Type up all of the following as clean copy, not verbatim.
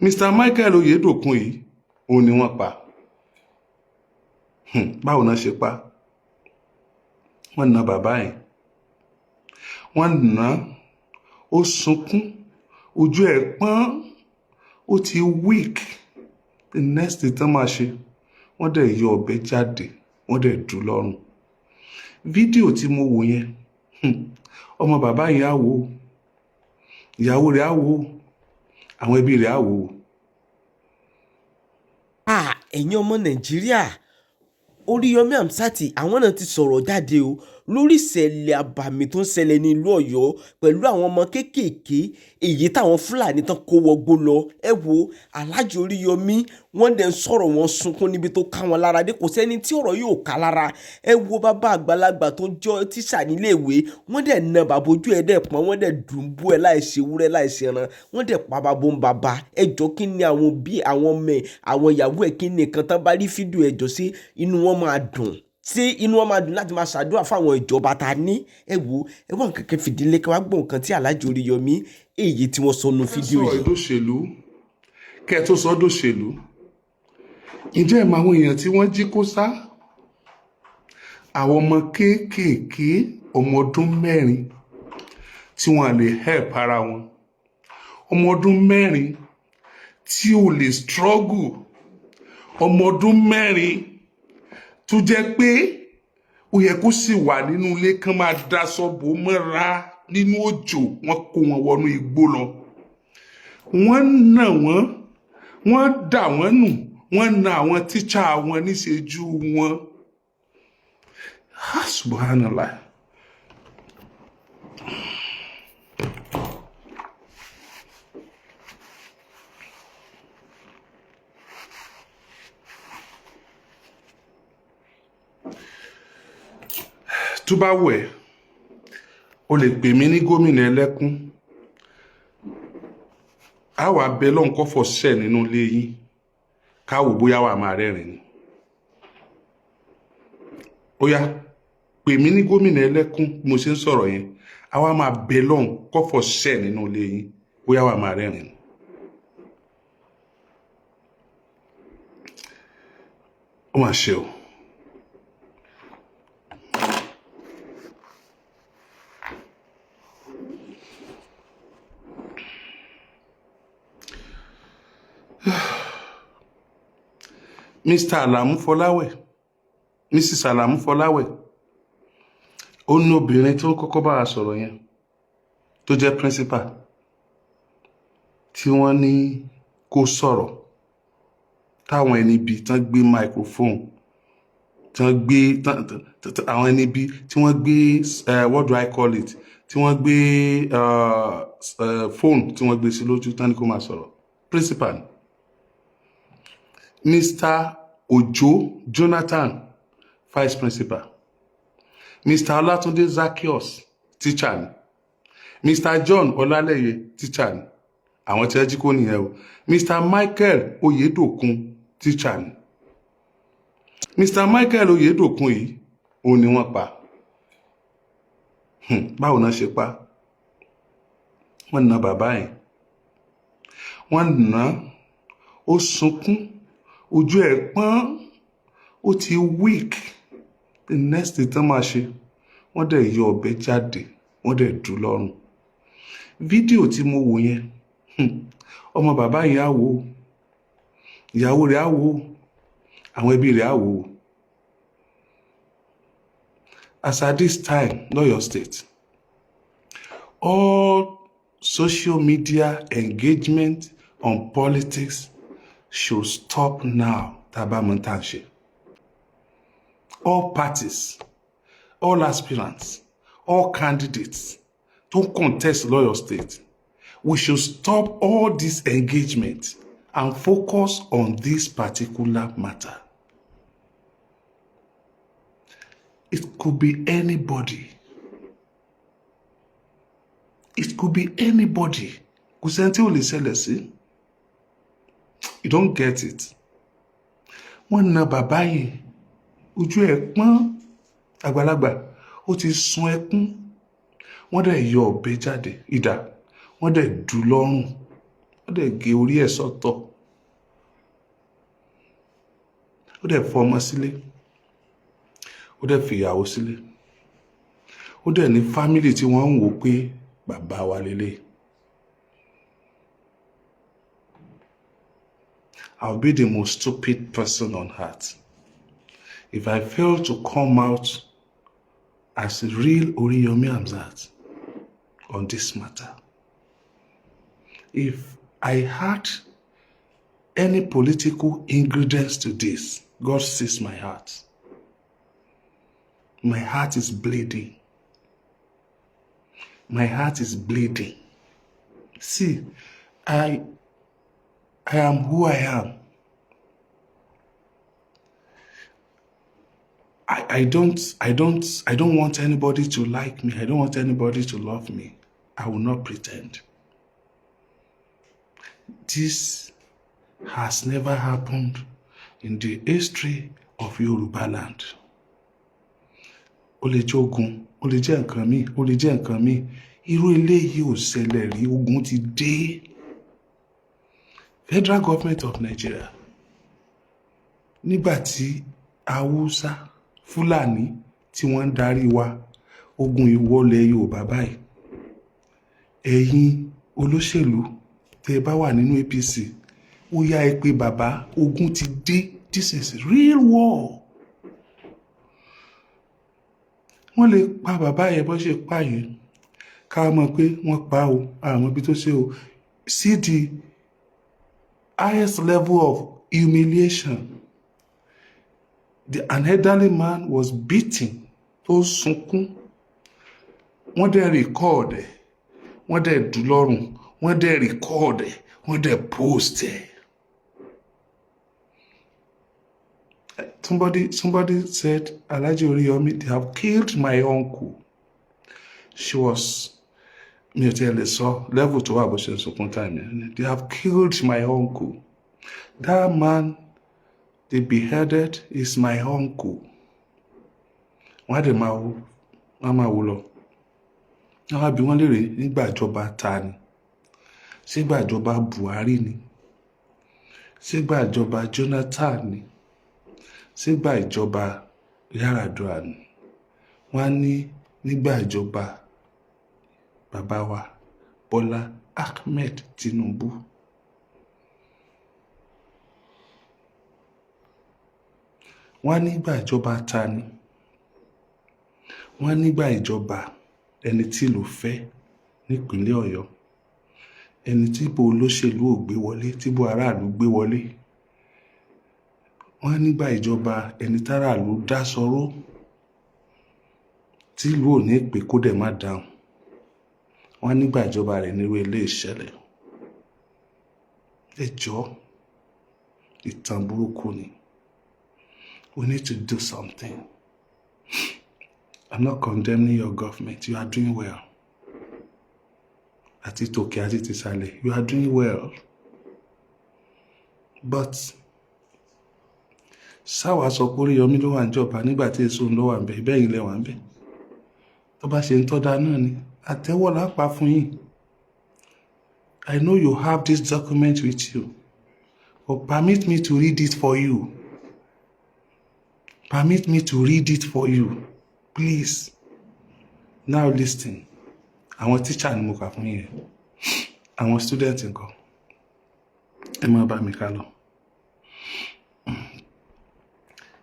Mr. Michael Oyedokun yìí, òun ni wọ́n pa. Báwo náà ṣe pa? Wọ́n na bàbá yẹn, wọ́n nà á, ó sunkún, ojú ẹ̀ pọ́n, ó ti weak. The next thing tán máa ṣe, wọ́n dẹ̀ yọ ọ̀bẹ jáde, wọ́n dẹ̀ dù lọ́rùn. Fídíò tí mo wò yẹn, ọmọ bàbá yẹn á wò ó, ìyàwó rẹ̀ á wò ó, àwọn ẹbí rẹ̀ á wò ó. Ah, ẹ̀yin ọmọ Nàìjíríà, Oríyọmí Hamzat, àwọn náà ti sọ̀rọ̀ jáde o lórí ìṣẹ̀lẹ̀ àbàmì tó ń ṣẹlẹ̀ ní ìlú Ọ̀yọ́ pẹ̀lú àwọn ọmọ kéékèèké èyí táwọn Fúlàní tán kó wọgbó lọ. Ẹ wo Alhaji Oríyọmí, wọ́n dẹ̀ ń sọ̀rọ̀, wọ́n sunkún níbi tó ká wọn lára dé. Kò sẹ́ni tí ọ̀rọ̀ yóò ká lára. Ẹ wo bàbá àgbàlagbà tó jọ tíṣà níléèwé, wọ́n dẹ̀ na bàbá, ojú ẹ̀ dẹ̀ pọ́n, wọ́n dẹ̀ dùn bú ẹ láì ṣe ewúrẹ́, láì ṣe ẹran, wọ́n dẹ̀ pa bàbá ń bàbá. Ẹ jọ, kí ni àwọn òbí, àwọn ọmọ ẹ̀, àwọn ìyàwó ẹ̀, kí ni nǹkan tán bá rí fídíò ẹjọ́ sí, inú wọn máa dùn ṣé? Inú wọn máa dùn láti máa ṣàdúrà fáwọn ìjọba ta ní? Ẹ wo, ẹ wá nǹkan kan fìdílé kí wàá gbọ́ nǹkan tí Alhaji Oríyọmí èyí tí wọ́n sọ nu fídíò sọ̀rọ̀ yìí. Ìdóṣèlú kẹ́ ẹ tó sọ dòṣèlú, ǹjẹ́ ẹ̀ mọ àwọn èèyàn tí wọ́n jí kó sá? Àwọn ọmọ kéékèèké, ọmọ ọdún 4 tí wọ́n lè help ara wọn, ọmọ ọdún 4 tí ò lè struggle, ọmọ ọdún 4 tó jẹ́ pé ó yẹ kó sì wà nínú ilé kán máa daṣọ bò mọ́ra nínú òjò. Wọ́n kó wọn wọnú igbó lọ, wọ́n nà wọ́n, wọ́n dà wọ́n nù, wọ́n na àwọn tíṣà wọn níṣejú wọn. Ah, subhanallah. Tó bá wù ẹ́, o lè pè mí ní gómìnà ẹlẹ́kún. Á wà bẹ lọ́hùn kọ́fọ̀ ṣẹ̀ nínú ilé yín, ká wò bóyá wà máa rẹ́rìn ni. Ó yá, pè mí ní gómìnà ẹlẹ́kún. Bí mo ṣe ń sọ̀rọ̀ yẹn, á wá máa bẹ lọ́hùn kọ́fọ̀ ṣẹ̀ nínú ilé yín, bóyá wà máa rẹ́rìn ni. Ó mà ṣe o. Mr. Alamu Fọláwẹ̀, Mrs. Alamu Fọláwẹ̀, ó ní obìnrin tó kọ́kọ́ bá a sọ̀rọ̀ yẹn, tó jẹ́ principal tí wọ́n ní kó sọ̀rọ̀, táwọn ẹni bíi tán gbé microphone, tán gbé àwọn ẹni bíi tí wọ́n gbé, what do I call it, tí wọ́n gbé phone, tí wọ́n gbé sí lójú, tán ní kó máa sọ̀rọ̀. Principal ni. Mr. Ojo Jonathan, vice principal. Mr. Olatunde Zaccheaus, teacher ni. Mr. John Ọlálẹyé, teacher ni. Àwọn tí ẹ jí kó nìyẹn o. Mr. Michael Oyedokun, teacher ni. Mr. Michael Oyedokun yìí, òun ni wọ́n pa. Báwo náà ṣe pa? Wọ́n na bàbá yẹn, wọ́n nà á, ó sunkún, ojú ẹ̀ pọ́n, ó ti weak. The next thing tán máa ṣe, wọ́n dẹ̀ yọ ọ̀bẹ jáde, wọ́n dẹ̀ dù lọ́rùn. Fídíò tí mo wò yẹn, ọmọ bàbá yẹn á wò ó, ìyàwó rẹ̀ á wò ó, àwọn ẹbí rẹ̀ á wò ó. As at this time, lọ́yọ̀ State, all social media engagement on politics should stop now. Tá a bá mọ tá à ń ṣe, all parties, all aspirants, all candidates to contest lọ́yọ̀ State, we should stop all this engagement and focus on this particular matter. It could be anybody. It could be anybody. Kò sẹ́ni tí ò lè ṣẹlẹ̀ sí. You don't get it. Wọ́n na bàbá yẹn, ojú ẹ̀ pọ́n, àgbàlagbà, ó ti sun ẹkún. Wọ́n dẹ̀ yọ ọ̀bẹ jáde, idà, wọ́n dẹ̀ dù lọ́rùn. Ó dẹ̀ gé orí ẹ̀ sọ́tọ̀, ó dẹ̀ fọmọ sílé, ó dẹ̀ fìyàwó sílé, ó dẹ̀ ní family tí wọ́n ń wò pé bàbá wa lélẹ̀. I'll be the most stupid person on earth if I fail to come out as real Oriyomi Hamzat on this matter. If I had any political ingredients to this, God sees my heart. My heart is bleeding. My heart is bleeding. See, I am who I am. I don't want anybody to like me. I don't want anybody to love me. I will not pretend. This has never happened in the history of Yoruba land. Ó lè jẹ́ ogun, ó lè jẹ́ nǹkan míì, ó lè jẹ́ nǹkan míì. Irú eléyìí ò ṣẹlẹ̀ rí, ogun ti dé. Federal Government of Nigeria, nígbà tí Haúsá, Fúlàní tí wọ́n ń darí wa, ogun ìwọlẹ̀ Yorùbá báyìí. Ẹ̀yin olóṣèlú tẹ́ ẹ bá wà nínú APC, ó yá, ẹ pé bàbá, ogun ti dé. This is real war. Wọ́n lè pa bàbá yẹn bó ṣe pa yẹn, ká mọ̀ pé wọ́n pa o, àmọ́ ibi tó ṣe o. See the highest level of humiliation. An elderly man was beaten, tó sunkún. Wọ́n dẹ̀ record ẹ̀, wọ́n dẹ̀ dùn lọ́rùn, wọ́n dẹ̀ record ẹ̀, wọ́n dẹ̀ post ẹ̀. Somebody said, "Alhaji Oriyomi, they have killed my uncle." She was, mi ò tiẹ̀ lè sọ level tó wà bó ṣe ń sunkún time yẹn. "They have killed my uncle. That man they beheaded is my uncle." Wọ́n á dẹ̀ máa wo, wọ́n á máa wò lọ. Wọ́n á bi wọ́n léèrè, nígbà ìjọba ta ni? Sígbà ìjọba Buhari ni? Sígbà ìjọba Jonathan ni? Sígbà ìjọba Yar'Adua ni? Wọ́n á ní nígbà ìjọba bàbá wa Bọ́lá Ahmed Tinubu. Wọ́n á nígbà ìjọba ta ni? Wọ́n á nígbà ìjọba ẹni tí ìlú fẹ́ nípínlẹ̀ Ọ̀yọ́, ẹni tí ìbò olóṣèlú ò gbé wọlé, tí ìbò aráàlú gbé wọlé. Wọ́n á nígbà ìjọba ẹni táràlú dá sọ̀rọ̀, tí ìlú ò ní pè kó dẹ̀ má dáhùn. Wọ́n á nígbà ìjọba rẹ̀ nírú ilé ìṣẹ̀lẹ̀. Ẹ jọ̀ọ́, ìtàn burúkú ni. We need to do something. I'm not condemning your government. You are doing well. Àti tòkè àti tìsàlẹ̀, you are doing well. But sáwà sọ pé Oríyọmí ló wà níjọba nígbà tí èso ń lọ wà ń bẹ, bẹ́ẹ̀ ilẹ̀ wà ń bẹ. Tó bá ṣe ń tọ́da náà ni, àtẹ́wọ́ là pa fún yín. I know you have this document with you, but permit me to read it for you. Permit me to read it for you, please. Now listen. Àwọn teacher ni mo kà fún yín. Àwọn student nǹkan. Ẹ máa bá mi ká lọ.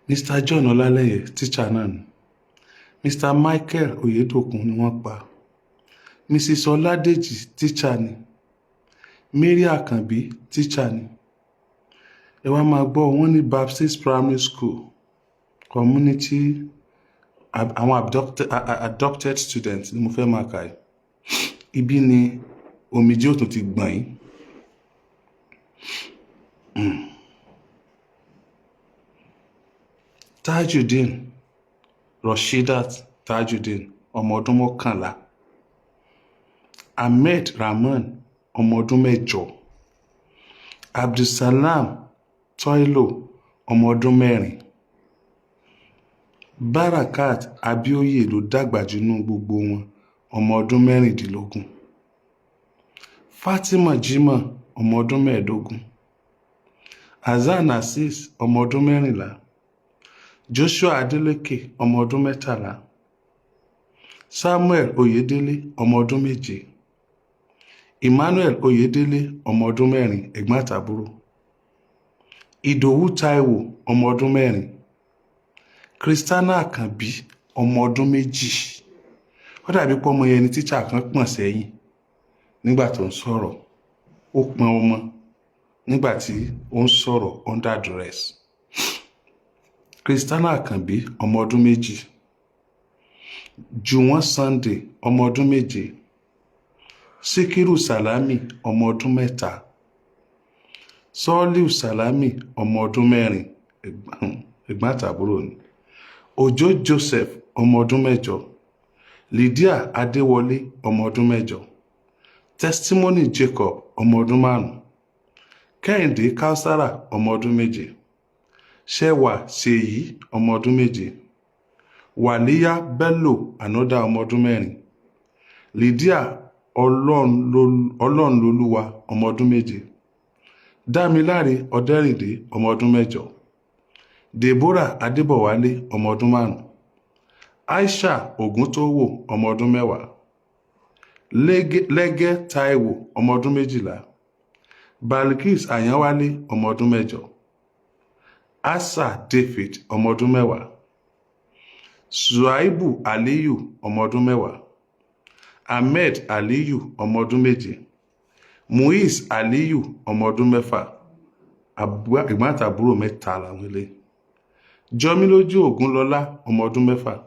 Mr. John Ọlálẹ́yẹ, teacher náà ni. Mr. Michael Oyedokun ni wọ́n pa. Mrs. Ọládèjì, teacher ni. Mary Àkànbí, teacher ni. Ẹ wá máa gbọ́, wọ́n ní Baptist Primary School community, àwọn adopted students ni mo fẹ́ máa kà yìí. Ibi ni omijé òtún ti gbọ̀n yín. Tajudeen Rasheedat Tajudeen, ọmọ ọdún 11. Ahmed Rahman, ọmọ ọdún 8. Abdulsalam Toilo, ọmọ ọdún 4. Barakat Abioye ló dàgbà jù nínú gbogbo wọn, ọmọ ọdún 16. Fatima Jimoh, ọmọ ọdún 15, Hasan Azeez, ọmọ ọdún 14, Joshua Adeleke, ọmọ ọdún 13, Samuel Oyedele, ọmọ ọdún 7, Emmanuel Oyedele, ọmọ ọdún 4, ẹ̀gbọ́n àtàbúrò, Ìdòwú Taiwo, ọmọ ọdún 4, Christiana Àkànbí, ọmọ ọdún 2. Ó dàbí pé ọmọ yẹn ni tíṣà kan pọ̀n sẹ́yìn nígbà tó ń sọ̀rọ̀. Ó pọn ọmọ nígbà tí ó ń sọ̀rọ̀ under duress. Christiana Àkànbí, ọmọ ọdún 2, Jùwọ́n Sunday, ọmọ ọdún 7, Síkírù Sàlámì, ọmọ ọdún 3, Sọ́ọ́líù Sàlámì, ọmọ ọdún 4, ẹ̀gbọ́n àtàbúrò ni, Òjó Joseph, ọmọ ọdún 8, Lydia Adéwọlé, ọmọ ọdún 8, Testimony Jacob, ọmọ ọdún 5, Kẹ́hìndé Kausara, ọmọ ọdún 7, Ṣẹwà Ṣèyí, ọmọ ọdún 7, Wàlíyá Bello, another ọmọ ọdún 4, Lydia Ọlọ́runlolúwa, ọmọ ọdún 7, Dámiláre Ọ̀dẹ́rìndé, ọmọ ọdún 8, Deborah Adébọ̀wálé, ọmọ ọdún 5, Aisha Ògúntóyò, ọmọ ọdún 10, Lẹ́gẹ́ Táíwò, ọmọ ọdún 12, Balkis Àyánwálé, ọmọ ọdún 8, Asa David, ọmọ ọdún 10, Shuaibu Aliyu, ọmọ ọdún 10, Ahmed Aliyu, ọmọ ọdún 7, Muiz Aliyu, ọmọ ọdún 6, ẹ̀gbọ́n àtàbúrò mẹ́ta làwọn eléyìí, Jọmílójú Ògúnlọlá, ọmọ ọdún 6,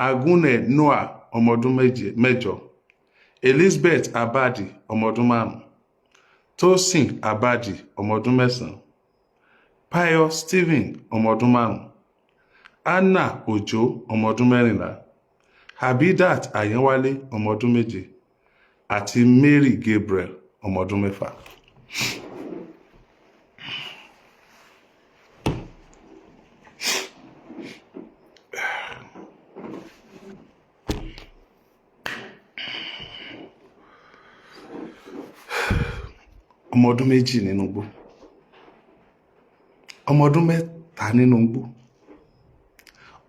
Agunne Noah, ọmọ ọdún 8, Elizabeth Abadi, ọmọ ọdún 5, Tosin Abadi, ọmọ ọdún 9, Pius Stephen, ọmọ ọdún 5, Anna Òjó, ọmọ ọdún 14, Habidat Àyánwálé, ọmọ ọdún 7, àti Mary Gabriel, ọmọ ọdún 6. Ọmọ ọdún 2 nínú igbó, ọmọ ọdún 3 nínú igbó,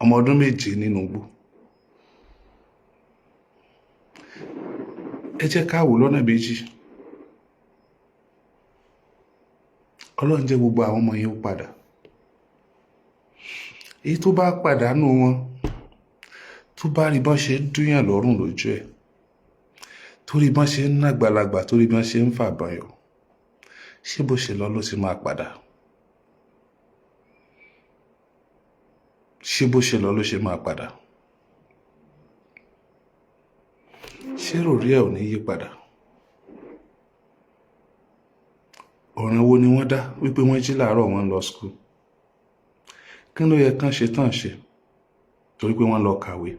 ọmọ ọdún 7 nínú igbó. Ẹ jẹ́ ká wò lọ́nà méjì. Ọlọ́run jẹ́ gbogbo àwọn ọmọ yẹn ó padà. Èyí tó bá pàdánù wọn, tó bá rí bọ́n ṣe ń dúnyàn lọ́rùn lójú ẹ̀, tó rí bọ́n ṣe ń nàgbàlagbà, tó rí bọ́n ṣe ń fàbọn yọ, ṣé bó ṣe lọ ló ti máa padà? Ṣé bó ṣe lọ ló ṣe máa padà? Ṣé ròrí ẹ̀ ò ní yí padà? Ọ̀ràn wo ni wọ́n dá wípé wọ́n jí láàárọ̀, wọ́n lọ school? Kí ló yẹ kán ṣe tán ṣe torí pé wọ́n lọ kàwé?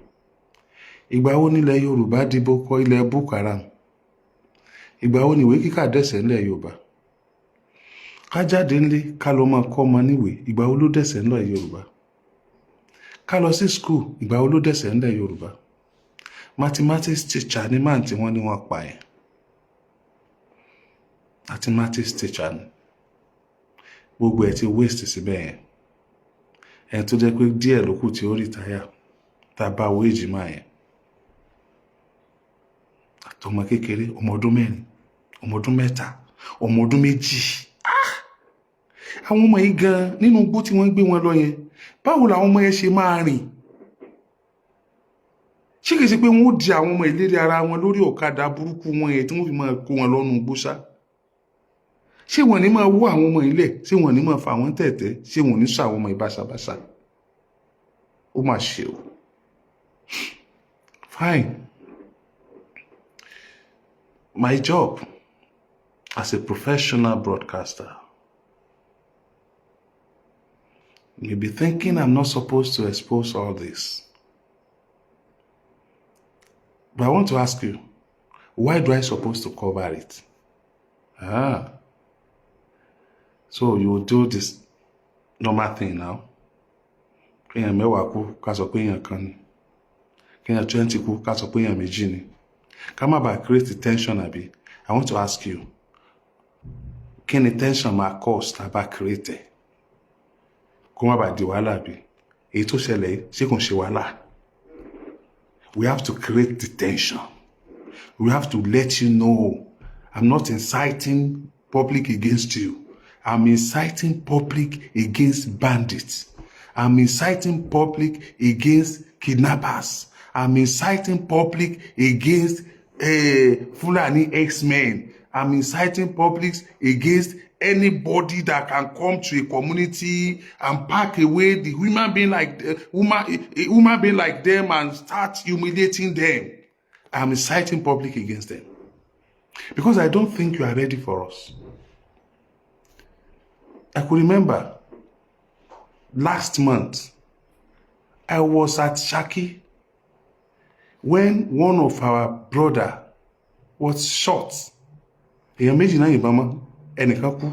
Ìgbà wo nílẹ̀ Yorùbá di boko ilẹ̀ Boko Haram? Ìgbà wo ni ìwé kíkà dẹ̀sẹ̀ ńlẹ̀ Yorùbá? Ká jáde ńlé, ká lọ máa kọ́ ọmọ níwèé, ìgbà wo ló dẹ̀sẹ̀ ńlẹ̀ Yorùbá? Ká lọ sí school, ìgbà wo ló dẹ̀sẹ̀ ńlẹ̀ Yorùbá? Mathematics teacher ni máà tí wọ́n ní wọ́n pa yẹn. Mathematics teacher ni. Gbogbo ẹ̀ ti waste síbẹ̀ yẹn. Ẹni tó jẹ́ pé díẹ̀ ló kù tí ó retire, tá a bá wo èjì máa yẹn. Àtọmọ kékeré, ọmọ ọdún 4, ọmọ ọdún 3, ọmọ ọdún 2. Àwọn ọmọ yìí gan nínú igbó tí wọ́n ń gbé wọn lọ yẹn, báwo làwọn ọmọ yẹn ṣe máa rìn? Ṣé kìí ṣe pé wọ́n ó di àwọn ọmọ ìlérí ara wọn lórí ọ̀kadà burúkú wọn yẹn tí wọ́n fi máa kó wọn lọ́nu igbó ṣá? Ṣé wọ́n ní máa wó àwọn ọmọ ilẹ̀? Ṣé wọ́n ní máa fà wọ́n tẹ̀tẹ̀? Ṣé wọ́n ní sọ àwọn ọmọ ìbáṣabáṣa? Ó mà ṣe o. Fine. My job as a professional broadcaster, you may be thinking I'm not supposed to expose all this. But I want to ask you, why do I supposed to cover it? Ah. So you will do this normal thing now. Kéèyàn 10 kú, ká sọ pé èèyàn kan ni. Kéèyàn 20 kú, ká sọ pé èèyàn méjì ni. Ká má bàa create tension, àbí? I want to ask you, Kí ni tension máa cause tá a bá create ẹ̀? Kó má bàa di wàhálà bí èyí tó ṣẹlẹ̀ yìí, ṣé kò ń ṣe wàhálà? We have to create the tension. We have to let you know, I'm not inciting public against you. I'm inciting public against bandits. I'm inciting public against kidnappers. I'm inciting public against Fulani herdsmen. I'm inciting public against anybody that can come to a community and pack away the human being like human, a human being like them and start humiliating them. I'm inciting public against them because I don't think you are ready for us. I could remember last month I was at Shaki when one of our brother was shot. Èèyàn méjì náà yìnbọn mọ́, ẹnìkan kú,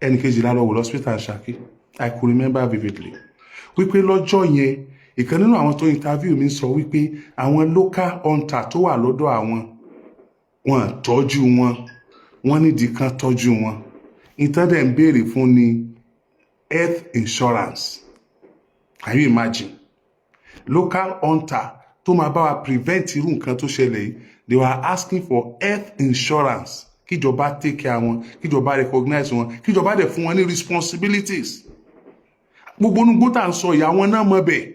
ẹnìkejì la lọ wò lọ́sítà Ṣakí. I could remember vividly wípé lọ́jọ́ yẹn, ìkan nínú àwọn tó interview mi sọ wípé àwọn local hunter tó wà lọ́dọ̀ àwọn, wọn tọ́jú wọn, wọ́n nídìí kan tọ́jú wọn. Ìtàn dẹ̀ ń béèrè fún ni health insurance. Can you imagine? Local hunter tó máa bá wa prevent irú nǹkan tó ṣẹlẹ̀ yìí, they were asking for health insurance, kíjọba take care wọn, kíjọba recognize wọn, kíjọba dẹ̀ fún wọn ní responsibilities. Gbogbo onugbó tá à ń sọ ìyá wọn náà mọ bẹ́ẹ̀.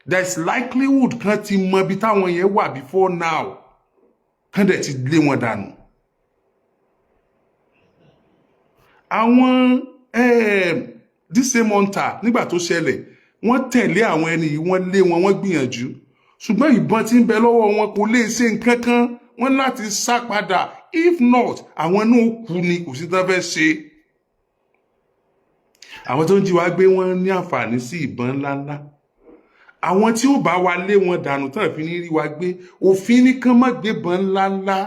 There is likelihood kan ti mọ ibi táwọn yẹn wà before now, kán dẹ̀ ti lé wọn dànù. Àwọn this same hunter, nígbà tó ṣẹlẹ̀, wọ́n tẹ̀lé àwọn ẹni yìí, wọ́n lé wọn, wọ́n gbìyànjú, ṣùgbọ́n ìbọn tí ń bẹ lọ́wọ́ wọn kò lè ṣe nǹkan kan. Wọ́n láti sá padà. If not, àwọn náà kú ni, kò sí tán fẹ́ ṣe. Àwọn tó ń jí wa gbé, wọ́n ní àǹfààní sí ìbọn ńláńlá. Àwọn tí ó bá wa lé wọn dànù tán fi ní rí wa gbé, òfin ní kán má gbébọn ńláńlá.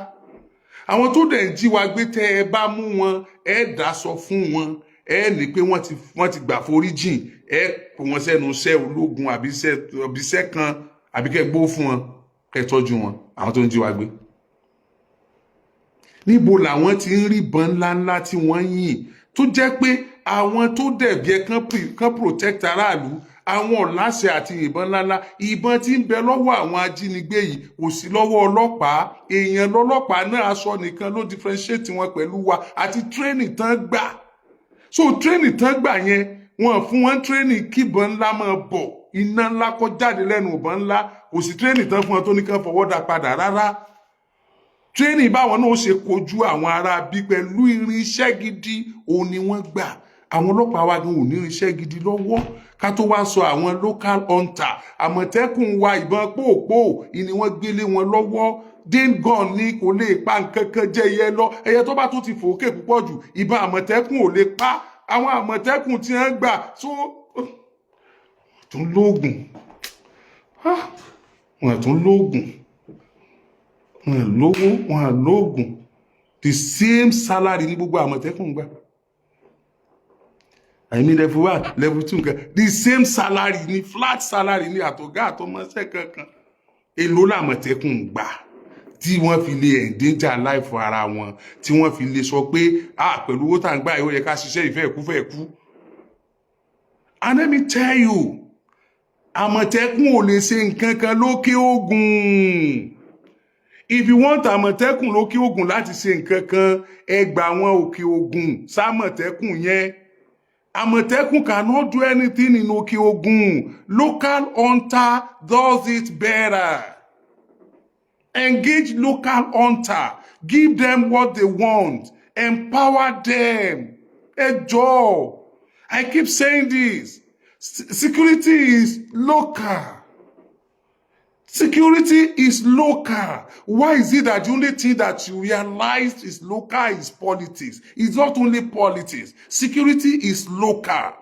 Àwọn tó dẹ̀ ń jí wa gbé, tẹ́ ẹ bá mú wọn, ẹ dáṣọ fún wọn, ẹ ní pé wọ́n ti gbà foríjìn, ẹ kó wọn sẹ́nu iṣẹ́ ológun àbí iṣẹ́ kan, àbí kẹ́ gbó fún wọn, kẹ́ tọ́jú wọn. Àwọn tó ń jí wa gbé, níbo làwọn ti ń rí ìbọn ńláńlá tí wọ́n yìn, tó jẹ́ pé àwọn tó dẹ̀bi ẹ kán protect aráàlú, àwọn ọ̀láṣẹ àti ìbọn ńláńlá? Ìbọn tí ń bẹ lọ́wọ́ àwọn ajínigbé yìí kò sí lọ́wọ́ ọlọ́pàá. Èèyàn lọ́lọ́pàá náà, aṣọ nìkan ló differentiate wọn pẹ̀lú wa àti training tán gbà. So training tán gbà yẹn, wọn fún wọn training kíbọn ńlá máa bọ̀, iná ńlá kó jáde lẹ́nu ìbọn ńlá. Kò sí training tán fún wọn tó ní kán fọwọ́ dá padà rárá. Training báwọn náà ó ṣe kojú àwọn ará bí pẹ̀lú irinṣẹ́ gidi, òun ni wọ́n gbà. Àwọn ọlọ́pàá wa gan ò ní irinṣẹ́ gidi lọ́wọ́, ká tó wá sọ àwọn local hunter. Àmọ̀tẹ́kùn wa, ìbọn pòpò ni wọ́n gbélé wọn lọ́wọ́. Dane gun ni, kò lè pa nǹkan kan jẹ́ ẹyẹ lọ. Ẹyẹ tó bá tún ti fòókè púpọ̀ jù, ìbọn Àmọ̀tẹ́kùn ò lè pa. Àwọn Àmọ̀tẹ́kùn tí wọ́n gbà tó tún lóògùn, wọ́n tún lóògùn, wọ́n lówó, wọ́n lóògùn. The same salary ní gbogbo Àmọ̀tẹ́kùn gbà. Àìmí level 1, level 2 nǹkan, the same salary ní, flat salary ní, àtọ̀gá àtọmọṣẹ́ kankan. Èló làmọ̀tẹ́kùn gbà tí wọ́n fi lè endanger life ara wọn, tí wọ́n fi lè sọ pé, ah, pẹ̀lú owó tá à ń gbà yìí, ó yẹ ká ṣiṣẹ́ ìfẹ́ ẹ̀kú fẹ́ kú? And let me tell you, Àmọ̀tẹ́kùn ò lè ṣe nǹkan kan lókè Ògùn. If you want Àmọ̀tẹ́kùn lókè Ògùn láti ṣe nǹkan kan, ẹ gbà àwọn Òkè Ògùn sámọ̀tẹ́kùn yẹn. Àmọ̀tẹ́kùn cannot do anything in Òkè Ògùn. Local hunter does it better. Engage local hunter, give them what they want, empower them. Ẹ jọ̀ọ́, I keep saying this: security is local. Security is local. Why is it that the only thing that you realize is local is politics? It's not only politics. Security is local.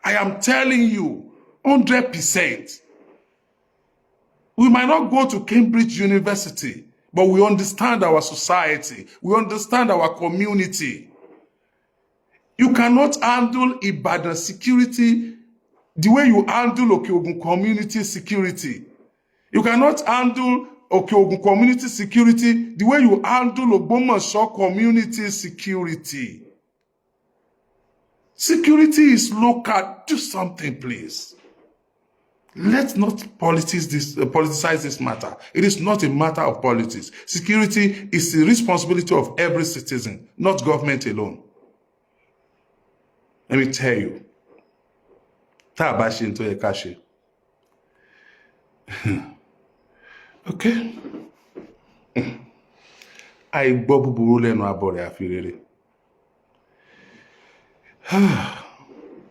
I am telling you, 100%. We might not go to Cambridge University, but we understand our society. We understand our community. You cannot handle Ibadan security the way you handle Okeogun community security. You cannot handle Okeogun community security the way you handle Ogbomoso community security. Security is local. Do something, please. Let's not politicize this matter. It is not a matter of politics. Security is the responsibility of every citizen, not government alone. Let me tell you, tá a bá ṣe ní tó yẹ ká ṣe. Okay? Àìgbọ́ búburú lẹ́nu abọrẹ̀ àfi rere.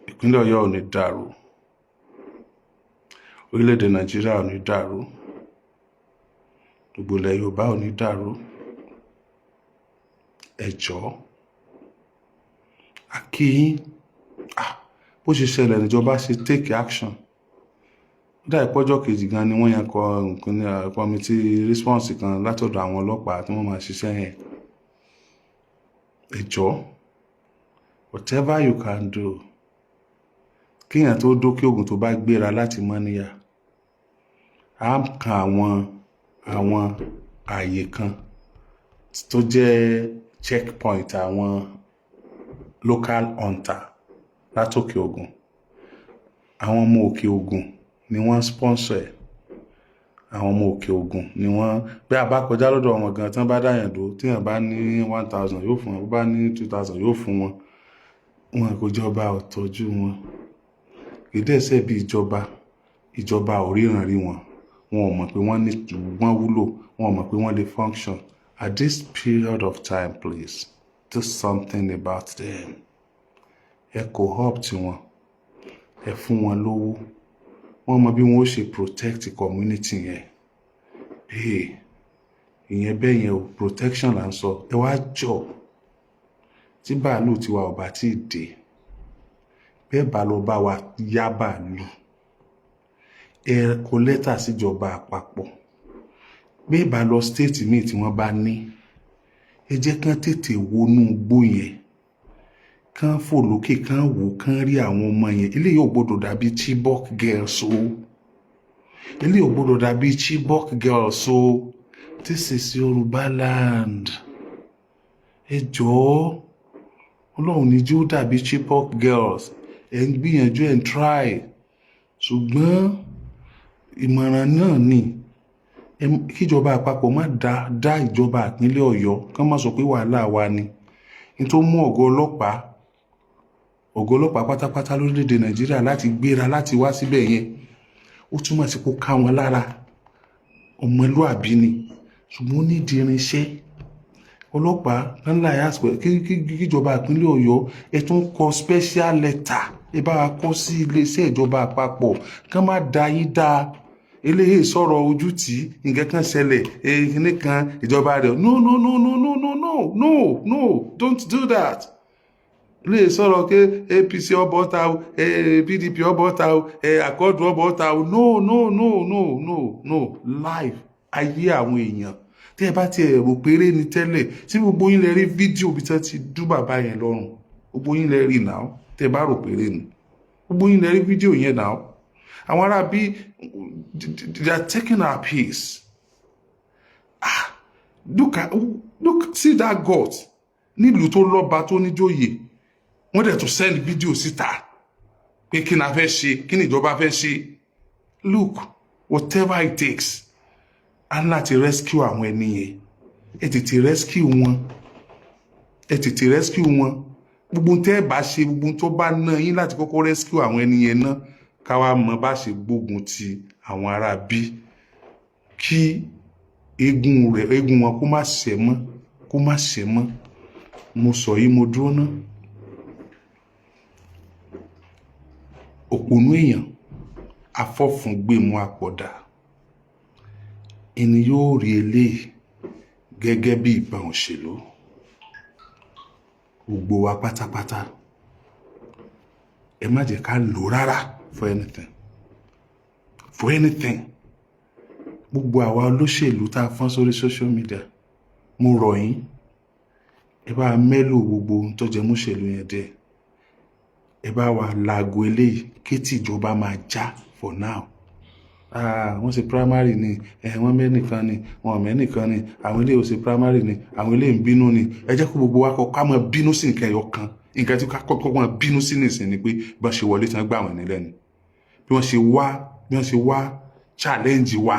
Ìpínlẹ̀ Ọ̀yọ́ ò ní dàrú. Orílẹ̀-èdè Nàìjíríà ò ní dàrú. Gbogbo ilẹ̀ Yorùbá ò ní dàrú. Ẹ jọ̀ọ́. A kí yín. Ah, bó ṣe ṣẹlẹ̀ níjọba ṣe take action. Ó dà pé ọjọ́ kejì gan ni wọ́n yẹn kọ nǹkan ní committee response kan látọ̀dọ̀ àwọn ọlọ́pàá tí wọ́n máa ṣiṣẹ́ yẹn. Ẹ jọ̀ọ́, whatever you can do, kéèyàn tó dókè ògùn, tó bá gbéra láti Mọ́níyà, á kan àwọn ààyè kan tó jẹ́ checkpoint àwọn local hunter látòkè ògùn. Àwọn ọmọ Òkè Ògùn ni wọ́n sponsor ẹ̀. Àwọn ọmọ Òkè Ògùn ni wọ́n. Bí a bá kọjá lọ́dọ̀ wọn gan, tí wọ́n bá dáyàn dúró, tí èèyàn bá ní 1,000, yóò fún wọn. Bó bá ní 2,000, yóò fún wọn. Wọn kò, jọba ò tọ́jú wọn. Kì í dẹ̀ ṣe bí ìjọba. Ìjọba ò ríran rí wọn. Wọn ò mọ̀ pé wọ́n ní, wọ́n wúlò. Wọn ò mọ̀ pé wọ́n lè function. At this period of time, please do something about them. Ẹ co-opt wọn, ẹ fún wọn lówó, wọ́n mọ bí wọ́n ó ṣe protect community yẹn. Hey, ìyẹn bẹ́ẹ̀ yẹn o. Protection là ń sọ. Ẹ wá jọ, tí bàálù tiwa ò bá tí ì dé, bẹ́ẹ̀ bá lọ bá wa yá bàálù, ẹ kọ lẹ́tà síjọba àpapọ̀. Bẹ́ẹ̀ bá lọ state míì tí wọ́n bá ní, ẹ jẹ́ kán tètè wọnú igbó yẹn, kán fò lókè, kán wò, kán rí àwọn ọmọ yẹn. Eléyìí ò gbọdọ̀ dàbí Chibok girls o. Eléyìí ò gbọdọ̀ dàbí Chibok girls o. This is Yorùbá land. Ẹ jọ̀ọ́, Ọlọ́run ní jí ó dàbí Chibok girls. Ẹ ń gbìyànjú, ẹ ń try, ṣùgbọ́n ìmọ̀ràn náà ni kíjọba àpapọ̀ má dá dá ìjọba ìpínlẹ̀ Ọ̀yọ́, kán má sọ pé wàhálà wa ni. Ní tó mú ọ̀gá ọlọ́pàá pátápátá lórílẹ̀‐èdè Nàìjíríà láti gbéra láti wá síbẹ̀ yẹn, ó túmọ̀ sí kó ká wọn lára. Ọmọlúàbí ni, ṣùgbọ́n ó nídìí irinṣẹ́ ọlọ́pàá ńlá. Kíjọba ìpínlẹ̀ Ọ̀yọ́, ẹ tún kọ special letter, ẹ bá wa kọ sí iléeṣẹ́ ìjọba àpapọ̀, kán má da yín dá. Eléyìí sọ̀rọ̀ ojú tí nǹkan kan ṣẹlẹ̀, kíní kan ìjọba rẹ̀. No, no, no, no, no, no, no, no, no, don't do that. Eléyìí sọ̀rọ̀ pé APC ọbọ̀ ta o, PDP ọbọ̀ ta o, Accord ọbọ̀ ta o. No, no, no, no, no, no. Life, ayé àwọn èèyàn, tí ẹ bá tiẹ̀ rò péré ni tẹ́lẹ̀, tí gbogbo yín lè rí fídíò bí tí wọ́n ti dú bàbá yẹn lọ́rùn, gbogbo yín lè rí náà. Tẹ́ ẹ bá rò péré ni, gbogbo yín lè rí fídíò yẹn náà. Àwọn ará bí, they are taking our peace. Ah, look at, look, see that gut. Nílùú tó lọ́ba, tó níjòyè, wọ́n dẹ̀ tún send fídíò síta pé kí ni a fẹ́ ṣe, kí ni ìjọba fẹ́ ṣe. Look, whatever it takes, a ní láti rescue àwọn ẹni yẹn. Ẹ tètè rescue wọn, ẹ tètè rescue wọn. Gbogbo tẹ́ ẹ bá ṣe, gbogbo tó bá ná yín láti kọ́kọ́ rescue àwọn ẹni yẹn náà, ká wá mọ bá ṣe gbógun ti àwọn ará bí, kí eégún rẹ̀, eégún wọn kó má ṣẹ́ mọ́, kó má ṣẹ́ mọ́. Mo sọ yìí, mo dúró ná. Òpònú èèyàn, afọ́fúngbẹ̀mú àpọ̀dà ẹni yóò rí eléyìí gẹ́gẹ́ bí ìbọn òṣèlú. Gbogbo wa pátápátá, ẹ má jẹ́ ká lò rárá for anything, for anything. Gbogbo àwa olóṣèlú tá a fọ́n sórí social media, mo rọ̀ yín, ẹ bá mélòó gbogbo ohun tó jẹ mọ́ṣèlú yẹn dé. Ẹ bá wa laago eléyìí kétí ìjọba máa já. For now, ah, wọ́n ṣe primary ni, ẹ wọ́n mẹ́nìkan ni, wọ́n mẹ́nìkan ni, àwọn eléyìí ò ṣe primary ni, àwọn eléyìí ń bínú ni. Ẹ jẹ́ kó gbogbo wa kọ ká máa bínú sí nǹkan ẹyọ kan. Nǹkan tí ká kọ́kọ́ wọn bínú sí nìsín ni pé bí wọ́n ṣe wọlé tán gbà wọ́n nílẹ̀ ni bí wọ́n ṣe wá challenge wa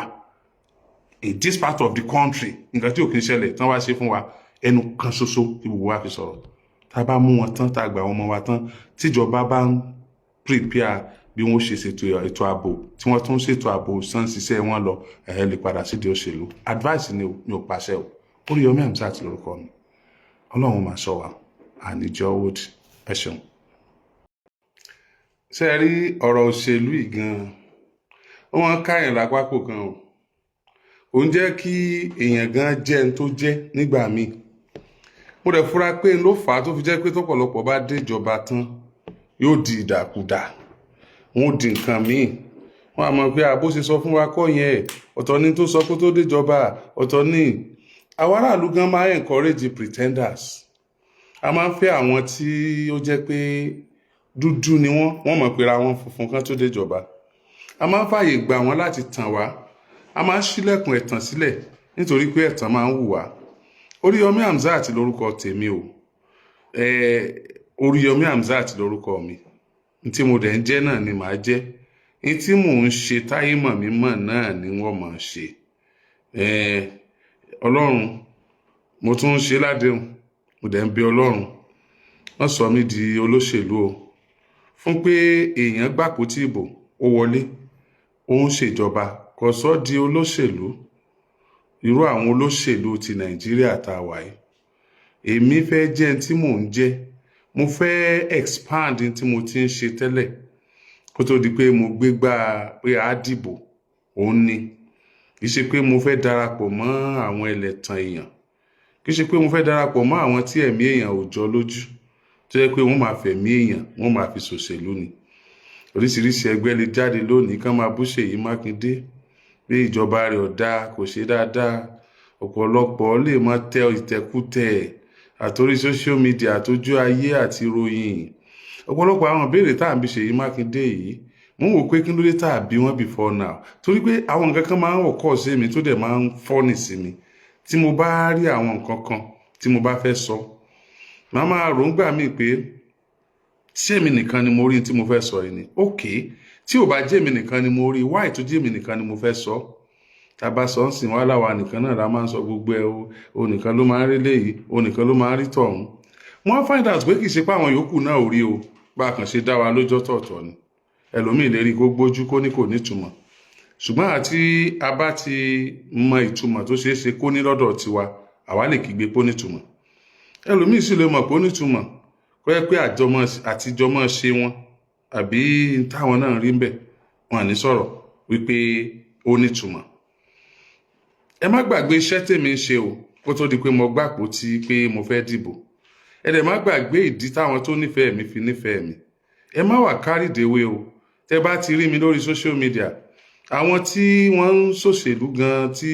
in this part of the country. Nǹkan tí ò kí ń ṣẹlẹ̀ tán wá ṣe fún wa, ẹnu kan ṣoṣo tí gbogbo wa fi sọ̀rọ̀. Tá a bá mú wọn tán, tá a gbà wọn mọ́ wa tán, tíjọba bá ń prepare bí wọ́n ṣe ṣètò ètò ààbò, tí wọ́n tún ṣètò ààbò sàn ṣiṣẹ́ wọn lọ, ẹ̀ lè padà sídìí òṣèlú. Advice ni o, mi ò pàṣẹ o. Oríyọmí Hamzat lórúkọ mi. Ọlọ́run máa ṣọ́ wa, àníjọ́ òdì. Ẹ ṣeun. Ṣé ẹ rí ọ̀rọ̀ òṣèlú yìí gan-an, ó wọ́n káyàn lápapò gan o. Ò ń jẹ́ kí èèyàn gan jẹ́ ẹni tó jẹ́ nígbà míì. Mo dẹ̀ fura pé n ló fà á tó fi jẹ́ pé tọ́pọ̀lọpọ̀ bá dé ìjọba tán, yóò di ìdàkudà, wọn ò di nǹkan míì. Wọn á mọ̀ pé àbó ṣe sọ fún wa kọ́ yẹn, ọ̀tọ̀ ni tó sọ kó tó déjọba, ọ̀tọ̀ ni. Àwọn aráàlú gan máa ń encourage pretenders. A máa ń fẹ́ àwọn tí ó jẹ́ pé dúdú ni wọ́n, wọ́n mọ̀ pé ra wọn funfun kan tó déjọba. A máa ń fààyè gbà wọ́n láti tàn wá. A máa ń ṣílẹ̀kùn ẹ̀tàn sílẹ̀ nítorí pé ẹ̀tàn máa ń wù wá. Oríyọmí Hamzat lórúkọ tèmi o. Oríyọmí Hamzat lórúkọ mi. N tí mo dẹ̀ ń jẹ́ náà ni màá jẹ́. N tí mò ń ṣe táyé mọ̀ mí mọ̀ náà ni wọ́n mọ̀ ṣe. Ọlọ́run, mo tún ń ṣe ládéhùn, mo dẹ̀ ń bẹ Ọlọ́run, wọ́n sọ mí di olóṣèlú o. Fún pé èèyàn gbàpótí ìbò, ó wọlé, ó ń ṣèjọba, kò sọ di olóṣèlú. Irú àwọn olóṣèlú ti Nàìjíríà tá a wà yìí, èmi fẹ́ jẹ́ ẹni tí mò ń jẹ́. Mo fẹ́ expand ní tí mo ti ń ṣe tẹ́lẹ̀ kó tó di pé mo gbégbá pé a dìbò. Òun ni kì í ṣe pé mo fẹ́ darapọ̀ mọ́ àwọn ẹlẹ́tàn èèyàn, kì í ṣe pé mo fẹ́ darapọ̀ mọ́ àwọn tí ẹ̀mí èèyàn ò jọ lójú, tó jẹ́ pé wọ́n máa fẹ̀mí èèyàn, wọ́n máa fi ṣòṣèlú ni. Oríṣiríṣi ẹgbẹ́ lè jáde lónìí kán máa bú Ṣèyí Mákindé pé ìjọba rẹ̀ ò dáa, kò ṣe dáadáa. Ọ̀pọ̀lọpọ̀ lè máa tẹ ìtẹ̀kùtẹ̀ àtòrí social media, àtòjú ayé àti ròyìn. Ọ̀pọ̀lọpọ̀ àwọn ìbéèrè tá à ń bi Ṣèyí Mákindé yìí, mo ń wò pé kí ló dé tá à bí wọ́n before now, torí pé àwọn nǹkan kan máa ń occur sí mi tó dẹ̀ máa ń funny sí mi. Tí mo bá rí àwọn nǹkan kan tí mo bá fẹ́ sọ, màá máa rò ń gbà mí pé ṣé èmi nìkan ni mo rí tí mo fẹ́ sọ yìí ni? Ok, tí ò bá jẹ́ èmi nìkan ni mo rí, why tó jẹ́ èmi nìkan ni mo fẹ́ sọ? Tá a bá sọ ń sìn wá, láwa nìkan náà la máa ń sọ gbogbo ẹ o, o nìkan ló máa ń rí léyìí, o nìkan ló máa ń rí tọ̀hún. Wọ́n á find out pé kì í ṣe pé àwọn yòókù náà ò rí o, bá a kàn ṣe dá wa lójọ́ tọ̀ọ̀tọ̀ ni. Ẹlòmíì lè rí kó gbójú, kó ní kò nítumọ̀, ṣùgbọ́n àti a bá ti mọ ìtumọ̀ tó ṣeé ṣe kó ní lọ́dọ̀ tiwa, àwa lè kígbe pó nítumọ̀. Ẹlòmíì sì lè mọ̀ pé ó nítumọ̀, kó yẹ pé àtijọ́mọ́ ṣe wọn àbí táwọn náà rí ń bẹ̀, wọn à ní sọ̀rọ̀ wípé ó nítumọ̀. Ẹ má gbàgbé iṣẹ́ tèmi ń ṣe o kó tó di pé mo gbàpò tí pé mo fẹ́ dìbò. Ẹ dẹ̀ má gbàgbé ìdí táwọn tó nífẹ̀ẹ́ mi fi nífẹ̀ẹ́ mi. Ẹ má wà carried away o. Tẹ bá ti rí mi lórí social media, àwọn tí wọ́n ń ṣòṣèlú gan tí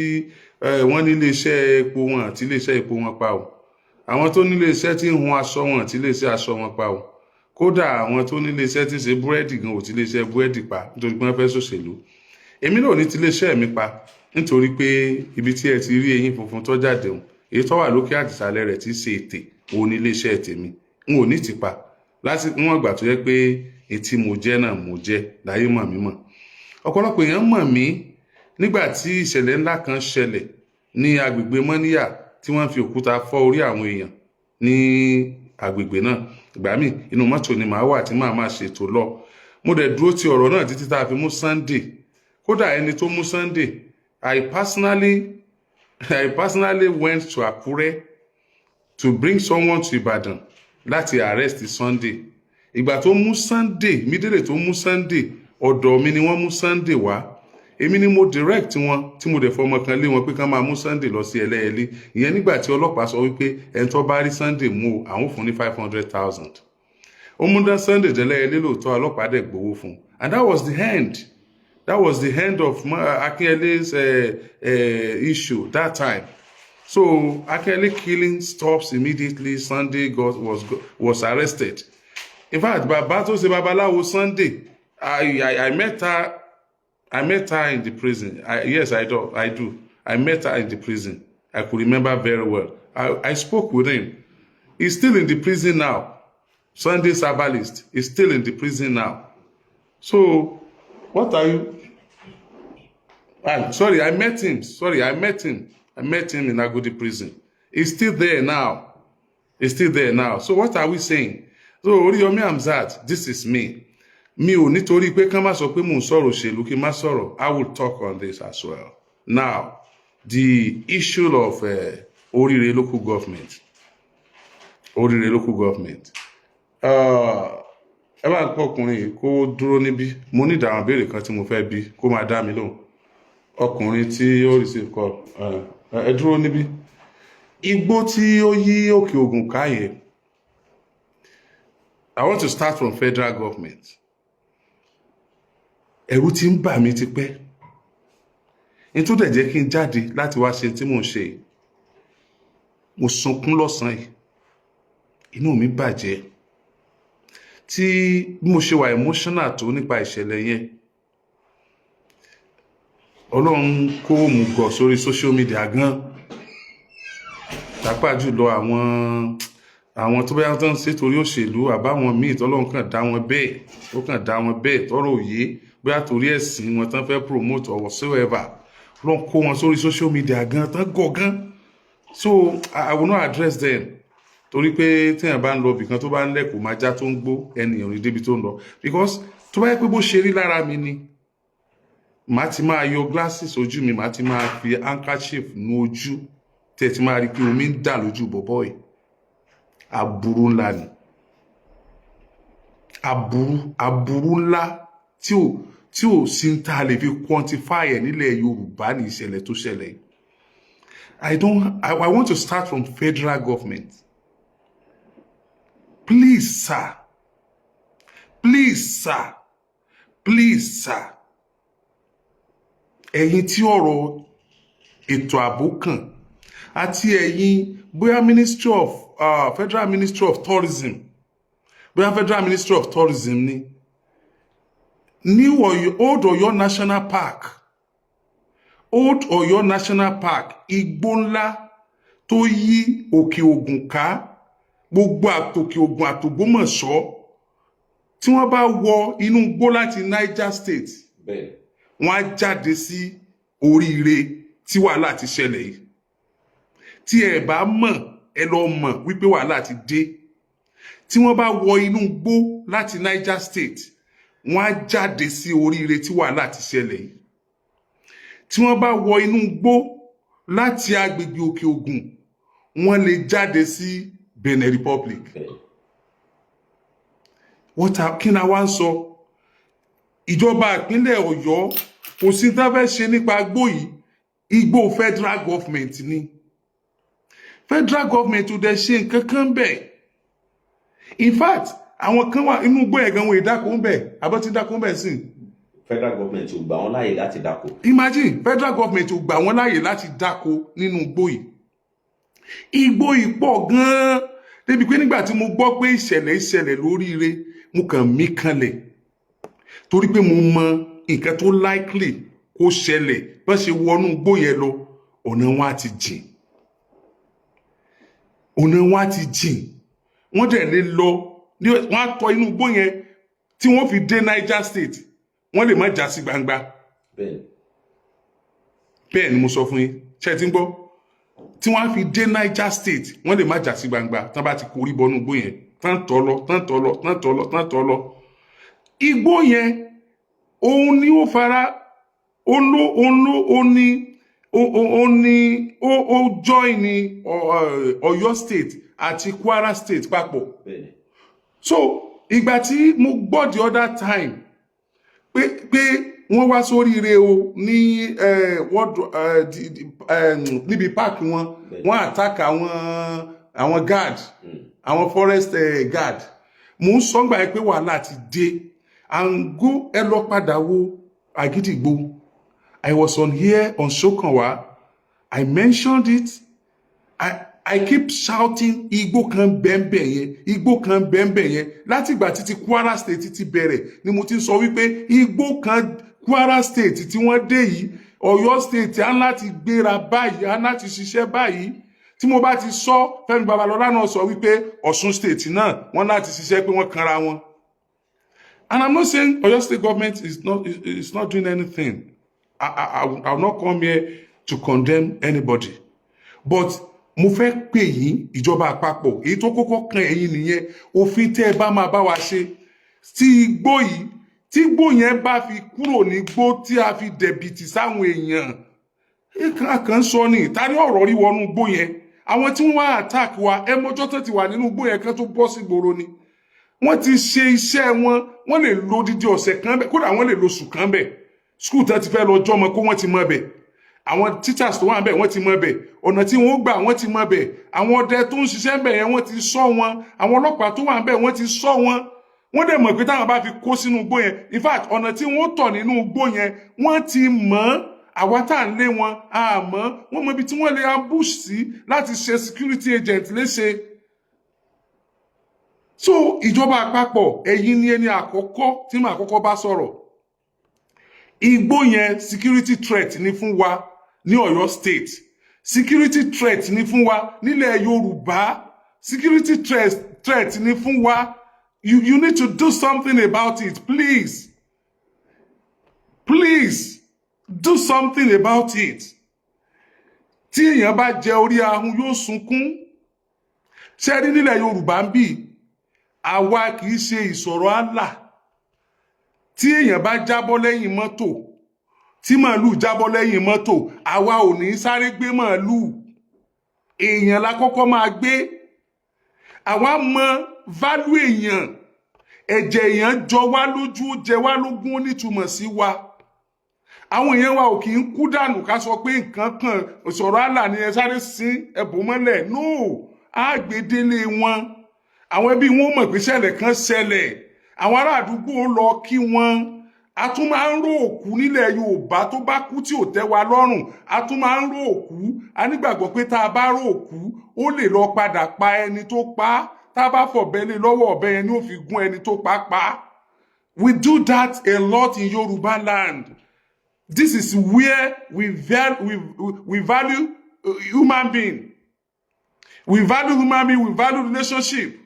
wọ́n ní iléeṣẹ́ epo wọn àti iléeṣẹ́ epo wọn pa o, àwọn tó ní iléeṣẹ́ tí ń hun aṣọ wọn àti iléeṣẹ́ aṣọ wọn pa o, kódà àwọn tó ní iléeṣẹ́ tí ń ṣe búrẹ́dì gan ò ti iléeṣẹ́ búrẹ́dì pa nítorí pé wọ́n fẹ́ ṣòṣèlú. Èmi náà ò ní ti iléeṣẹ́ mi pa nítorí pé ibi tí ẹ ti rí eyín funfun tó jáde òun, èyí tó wà lókè àtìsàlẹ̀ rẹ̀ tí í ṣe ètè, òun ní iléeṣẹ́ tèmi. N ò ní ti pa láti níwọ̀n ìgbà tó yẹ pé etí mo jẹ́ náà mo jẹ́ láyé mọ̀ mí mọ̀. Ọ̀pọ̀lọpọ̀ èèyàn mọ̀ mí nígbà tí ìṣẹ̀lẹ̀ ńlá kan ṣẹlẹ̀ ní agbègbè Mọ́níyà tí wọ́n fi òkúta fọ́ orí àwọn èèyàn ní agbègbè náà. Ìgbà míì, inú mọ́tò ni màá wà tí màá máa ṣètò lọ. Mo dẹ̀ dúró ti ọ̀rọ̀ náà títí tá a fi mú Sunday. Kódà ẹni tó mú Sunday, I personally went to Akure to bring someone to Ibadan láti arrest Sunday. Ìgbà tó mú Sunday, immediately tó mú Sunday, ọ̀dọ̀ mi ni wọ́n mú Sunday wá. Èmi ni mo direct wọn, tí mo dẹ̀ fọmọ kan lé wọn pé kán máa mú Sunday lọ sí Ẹlẹ́yẹlé. Ìyẹn nígbà tí ọlọ́pàá sọ wípé ẹni tó bá rí Sunday mú o, àwọn fún ní 500,000. Ó mú dá Sunday dẹ́lẹ́yẹlé lóòótọ́, ọlọ́pàá dẹ̀ gbowó fún un, and that was the end. That was the end of Akinyele's issue that time. So Akinyele killing stops immediately Sunday was arrested. In fact, bàbá tó ṣe babaláwo Sunday, I met her. I met her in the prison. Yes, I do. I do. I met her in the prison. I could remember very well. I spoke with him. He's still in the prison now. Sunday Herbalist is still in the prison now. So what are you? Ah, sorry, I met him. Sorry, I met him. I met him in Agodi prison. He's still there now. He's still there now. So what are we saying? So Oriyomi Hamzat, this is me. Mi ò nítorí pé ká má sọ pé mò ń sọ̀rọ̀ òṣèlú kí n má sọ̀rọ̀. I will talk on this as well. Now, the issue of Orire local government. Orire local government. Ẹ bá ń pọ̀ ọkùnrin yìí kó dúró níbí. Mo ní ìdáhùn béèrè kan tí mo fẹ́ bí kó máa dá mi lóhùn. Ọkùnrin tí ó receive call, ẹ dúró níbí. Igbó tí ó yí Òkè Ògùn ká yẹn. I want to start from federal government. Ẹ̀rù ti ń bà mí tipẹ́. Ní tó dẹ̀ jẹ́ kí n jáde láti wá ṣe tí mò ń ṣe yìí. Mo sunkún lọ́sàn-án yìí. Inú mi bàjẹ́. Tí bí mo ṣe wà emotional tó nípa ìṣẹ̀lẹ̀ yẹn. Ọlọ́run kó òmùgọ̀ sórí social media gan. Pàápàá jùlọ àwọn tó bá tó ń ṣe torí òṣèlú àbáwọn míì tọ́lọ́run kàn dá wọn bẹ́ẹ̀, ó kàn dá wọn bẹ́ẹ̀ tọ́rọ̀ òye, bóyá torí ẹ̀sìn wọn tán fẹ́ promote or whatsoever. Ọlọ́run kó wọn sórí social media gan tán gọ̀ gan. So I will not address them torí pé téèyàn bá ń lọ ibìkan tó bá ń lẹ̀kùn máa já tó ń gbó, ẹnìyàn ní débi tó ń lọ, because tó bá yẹ pé bó ṣe rí lára mi ni, màá ti máa yọ glasses ojú mi, màá ti máa fi handkerchief nu ojú tẹ́ ti máa rí pé omi ń dà lójú bọ̀bọ̀ yìí. Aburú ńlá ni, aburú ńlá tí ò sí ń tá a lè fi quantify ẹ̀ nílẹ̀ Yorùbá ní ìṣẹ̀lẹ̀ tó ṣẹlẹ̀ yìí. I don't I want to start from federal government. Please, sir, please, sir, please, sir, ẹ̀yin tí ọ̀rọ̀ ètò ààbò kàn àti ẹ̀yin bóyá ministry of Federal Ministry of Tourism, bóyá Federal Ministry of Tourism ni, New Oyo, Old Oyo National Park, Old Oyo National Park, igbó ńlá tó yí Òkè Ògùn ká, gbogbo àtòkè Ògùn àtògbómọ̀ṣọ́, tí wọ́n bá wọ inú igbó láti Niger State, wọ́n á jáde sí Oríire tí wàhálà ti ṣẹlẹ̀ yìí. Tí ẹ bá mọ̀, ẹ lọ mọ̀ wípé wàhálà ti dé. Tí wọ́n bá wọ inú igbó láti Niger State, wọ́n á jáde sí Oríire tí wàhálà ti ṣẹlẹ̀ yìí. Tí wọ́n bá wọ inú igbó láti agbègbè Òkè Ògùn, wọ́n lè jáde sí Benin Republic. Kí ni a wá ń sọ? Ìjọba ìpínlẹ̀ Ọ̀yọ́ kò sí tá fẹ́ ṣe nípa igbó yìí. Igbó federal government ni. Federal government ò dẹ̀ ṣe nǹkan kan bẹ́ẹ̀. In fact, àwọn kan wà inú igbó yẹn gan, wọn ìdáko ń bẹ̀ àbọ̀ tí dáko ń bẹ̀ sí. Federal government ò gbà wọ́n láàyè láti dáko. Imagine, federal government ò gbà wọ́n láàyè láti dáko nínú igbó yìí. Igbó yìí pọ̀ gan-an débi pé nígbà tí mo gbọ́ pé ìṣẹ̀lẹ̀ ìṣẹ̀lẹ̀ lóríire, mo kàn mí kanlẹ̀ torí pé mo mọ nǹkan tó likely kó ṣẹlẹ̀. Bá ṣe wọnú igbó yẹn lọ, ọ̀nà wọn á ti jìn, ọ̀nà wọn á ti jìn. Wọ́n dẹ̀ lè lọ, wọ́n á tọ inú igbó yẹn tí wọ́n fi dé Niger State, wọ́n lè má já sí gbangba. Bẹ́ẹ̀ ni mo sọ fún yín. Ṣé ti ń gbọ́? Tí wọ́n á fi dé Niger State, wọ́n lè má já sí gbangba tán bá ti korí bọnú igbó yẹn, tán tọ́ lọ, tán tọ́ lọ, tán tọ́ lọ, tán tọ́ lọ. Igbó yẹn, òun ni ó fara ó ló ó ló ó ní ó ó ní ó join ní Ọ̀yọ́ State àti Kwara State papọ̀. So ìgbà tí mo gbọ́ the other time pé wọ́n wá sóríire o ní níbi park wọn, wọ́n attack àwọn guard, àwọn forest guard, mo ń sọ gbà yẹn pé wàhálà ti dé. And go, ẹ lọ padà wo Àgídìgbò. I was on here on Sokanwa, I mentioned it. I keep shouting, igbó kan bẹ́ẹ̀nbẹ́ẹ̀ yẹn, igbó kan bẹ́ẹ̀nbẹ́ẹ̀ yẹn. Látìgbà títí Kwara State ti bẹ̀rẹ̀ ni mo ti ń sọ wípé igbó kan Kwara State tí wọ́n dé yìí, Ọ̀yọ́ State á láti gbéra báyìí, á láti ṣiṣẹ́ báyìí. Tí mo bá ti sọ, Fẹ́mi Babalọ́lá náà sọ wípé Ọ̀ṣun State náà, wọ́n láti ṣiṣẹ́ pé wọ́n kanra wọn. And I'm not saying Oyo State government is not doing anything. I will not come here to condemn anybody, but mo fẹ́ pè yín, ìjọba àpapọ̀, èyí tó kọ́kọ́ kan ẹ̀yin nìyẹn. Òfin tẹ́ ẹ bá máa bá wa ṣe tí igbó yìí, tí igbó yẹn bá fi kúrò ní igbó tí a fi dẹ̀bìtì sáwọn èèyàn kan sọ ni, ta ni ọ̀rọ̀ rí wọnú igbó yẹn? Àwọn tí wọ́n wá attack wa, ẹ mọ́jọ́ tó ti wà nínú igbó yẹn kan tó bọ́ sí gbòòrò ni. Wọ́n ti ṣe iṣẹ́ wọn. Wọ́n lè lo odidi ọ̀sẹ̀ kan bẹ̀, kódà wọ́n lè lo oṣù kan bẹ̀. School tán ti fẹ́ lọ jọ́mọ kó, wọ́n ti mọ bẹ̀. Àwọn teachers tó wà bẹ̀, wọ́n ti mọ bẹ̀. Ọ̀nà tí wọ́n gbà, wọ́n ti mọ bẹ̀. Àwọn ọdẹ tó ń ṣiṣẹ́ bẹ̀ yẹn, wọ́n ti sọ wọn. Àwọn ọlọ́pàá tó wà bẹ̀, wọ́n ti sọ wọn. Wọ́n dẹ̀ mọ̀ pé táwọn bá fi kó sínú igbó yẹn, in fact, ọ̀nà tí wọ́n tọ̀ nínú igbó yẹn, wọ́n ti mọ̀ ọ́. Àwa tá à ń lé wọn àmọ́ wọ́n mọ ibi tí wọ́n lè ambush sí láti ṣe security agent léṣe. So ìjọba àpapọ̀, ẹ̀yin ni ẹni àkọ́kọ́ tí màá kọ́kọ́ bá sọ̀rọ̀. Igbó yẹn, security threat ni fún wa ní Ọ̀yọ́ State, security threat ni fún wa nílẹ̀ Yorùbá, security threat ni fún wa. You need to do something about it. Please, please do something about it. Tí èèyàn bá jẹ orí ahun, yóò sunkún. Ṣé rí, nílẹ̀ Yorùbá ń bì, àwa kì í ṣe ìsọ̀rọ̀ àlà. Tí èèyàn bá jábọ́ lẹ́yìn mọ́tò, tí màálù jábọ́ lẹ́yìn mọ́tò, àwa ò ní sáré gbé màálù, èèyàn la kọ́kọ́ máa gbé. Àwa mọ value èèyàn. Ẹ̀jẹ̀ èèyàn jọ wá lójú, ó jẹ wá lógún, ó nítumọ̀ sí wa. Àwọn èèyàn wa ò kì í kú dànù ká sọ pé nǹkan kan ìsọ̀rọ̀ àlà ni, ẹ sáré sín ẹ̀bùn mọ́lẹ̀. No, àgbédélé wọn, àwọn ẹbí wọn mọ̀ pé ṣẹlẹ̀ kan ṣẹlẹ̀. Àwọn ará àdúgbò lọ kí wọn. A tún máa ń ró òkú nílẹ̀ Yorùbá. Tó bá kú tí ò tẹ́ wa lọ́rùn, a tún máa ń ró òkú. A nígbàgbọ́ pé tá a bá ró òkú, ó lè lọ padà pa ẹni tó pa á. Tá a bá fọ̀bẹ lé lọ́wọ́, ọ̀bẹ yẹn ni ó fi gún ẹni tó pa á pa. We do that a lot in Yorùbá land. This is where we value human being. We value human being, we value relationship,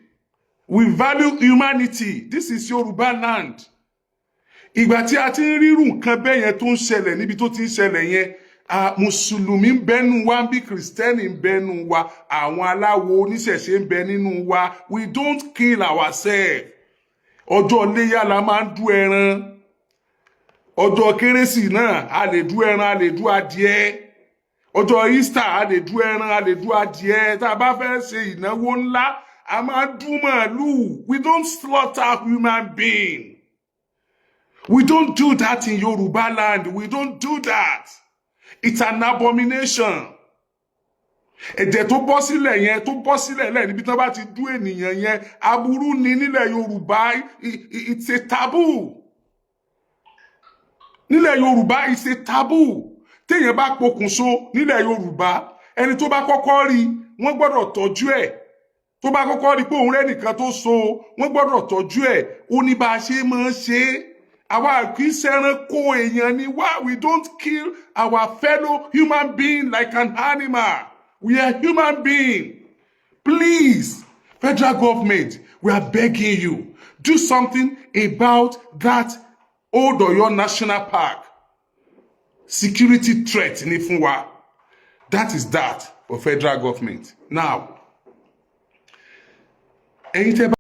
we value humanity. This is Yorùbá land. Ìgbà tí a ti ń rírun nǹkan bẹ́ẹ̀ yẹn tó ń ṣẹlẹ̀ níbi tó ti ń ṣẹlẹ̀ yẹn, mùsùlùmí ń bẹ́nu wa ń bí, kìrìsìtẹ́nì ń bẹ́nu wa, àwọn aláwo oníṣẹ̀ṣe ń bẹ nínú wa. We don't kill ourselves. Ọjọ́ iléyà la máa ń dú ẹran. Ọjọ́ Kérésì náà, a lè dú ẹran, a lè dú adìẹ. Ọjọ́ Easter, a lè dú ẹran, a lè dú adìẹ. Tá a bá fẹ́ ṣe ìnáwó ńlá, a máa dú màálù. We don't slaughter human being. We don't do that in Yoruba land. We don't do that. It's an abomination. Ẹ̀jẹ̀ tó bọ́ sílẹ̀ yẹn, tó bọ́ sílẹ̀ lẹ̀ níbi tí wọ́n bá ti dú ènìyàn yẹn, aburú ni nílẹ̀ Yorùbá. It's a taboo nílẹ̀ Yorùbá. It's a taboo. Téèyàn bá pokùnso nílẹ̀ Yorùbá, ẹni tó bá kọ́kọ́ rí, wọ́n gbọ́dọ̀ tọ́jú ẹ̀. Tó bá kọ́kọ́ rí pé òun rẹ́ nìkan tó so, wọ́n gbọ́dọ̀ tọ́jú ẹ̀. Ó ní bá a ṣe máa ń ṣe é. Àwa kì í ṣẹranko, èèyàn ni wá. We don't kill our fellow human being like an animal. We are human being. Please, federal government, we are begging you, do something about that Old Oyo National Park. Security threat ni fún wa. That is that for federal government. Now, ẹ̀yin tẹ́ bá.